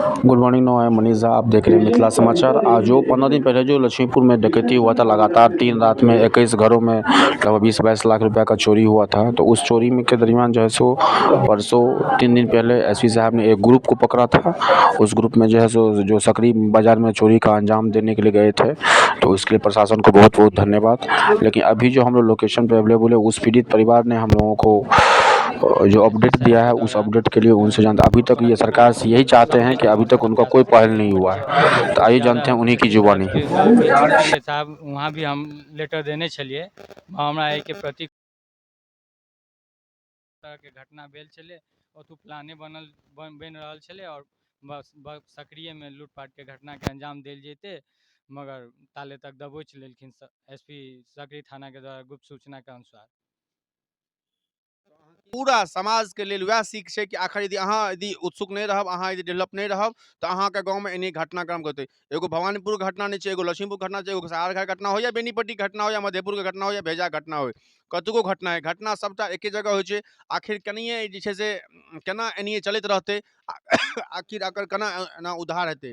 Good morning, no I am Manish Jha. आप देख रहे हैं मिथिला समाचार। आज जो 15 दिन पहले जो लक्ष्मीपुर में डकैती हुआ था, लगातार 3 रात में 21 घरों में लगभग 20-22 लाख रुपया का चोरी हुआ था, तो उस चोरी में के दरमियान जो है सो परसों 3 दिन पहले एसपी साहब ने एक ग्रुप को पकड़ा था। उस ग्रुप में जो है सो जो सकरी बाजार में चोरी का अंजाम देने के लिए गए थे, तो इसके लिए प्रशासन को बहुत बहुत धन्यवाद। लेकिन अभी जो हम लोग लोकेशन पर अवेलेबल है, उस पीड़ित परिवार ने हम लोगों को जो एस पी अपडेट दिया साहब है, के उस द्वारा अपडेट के लिए उनसे जानते, अभी तक ये सरकार से यही चाहते हैं कि अभी तक उनका कोई पहल नहीं हुआ है। तो आइए ज़्यादा जानते हैं उन्हीं एस की पी साहब जुबानी। के द्वारा भी, एस पी के साहब वहाँ भी हम लेटर देने छलियै। हमरा एहिके प्रति तरहके घटना भेल छलै। ओतऽ प्लाने बनल बनि रहल छलै आओर बस सक्रियमे लूटपाटके घटनाके अंजाम देल जैतै, मगर ताले तक दबोचि लेलखिन एस पी सकरी थानाके द्वारा गुप्त सूचनाके अनुसार। पूरा समाजके लेल वएह सीख छै कि आखिर यदि अहाँ यदि उत्सुक नहि रहब, अहाँ यदि डेवलप नहि रहब, तऽ अहाँके गाँवमे एहने घटनाक्रम घटतै। एगो भवानीपुरके घटना नहि छै, एगो लक्ष्मीपुरके घटना छै, एगो सारघाटके घटना हो या बेनीपट्टीके घटना हो या मधेपुरके घटना हो या भेजाके घटना हो, कतबो घटना हइ, घटना सभटा एके जगह होइ छै। आखिर कनिए जे छै से केना एनाहिए चलैत रहतै? आखिर एकर केना एना उद्धार हेतै?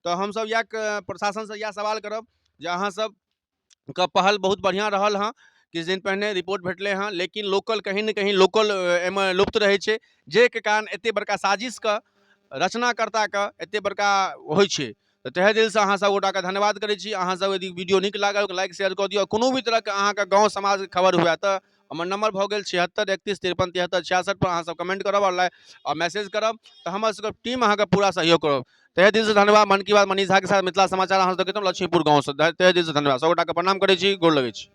तऽ हमसभ इएह प्रशासनसँ इएह सवाल करब जे अहाँ सबके पहल बहुत बढ़िआँ रहल हँ। किछु दिन पहिने रिपोर्ट भेटलै हँ, लेकिन लोकल कहीं ने कहीं लोकल एहिमे लुप्त रहै छै, जाहिके कारण एतेक बड़का साजिशके रचनाकर्ताके एतेक बड़का होइ छै। तऽ तहे दिलसँ अहाँ सब गोटाके धन्यवाद करै छी। अहाँ सब यदि वीडियो नीक लागल, लाइक शेयर कऽ दियौ। कोनो भी तरहके अहाँके गाँव समाजके खबर हुए तऽ हमर नंबर भऽ गेल 7631537366 पर अहाँ सब कमेंट करब आओर लाइक आओर मैसेज करब, तऽ हमर सबके टीम अहाँके पूरा सहयोग करब। तहे दिलसँ धन्यवाद। मन की बात मनीष झाके साथ मिथिला समाचार, अहाँ सब देखैत लक्ष्मीपुर गाँवसँ। तहे दिलसँ धन्यवाद। सब गोटाके प्रणाम करै छी, गोर लगै छी।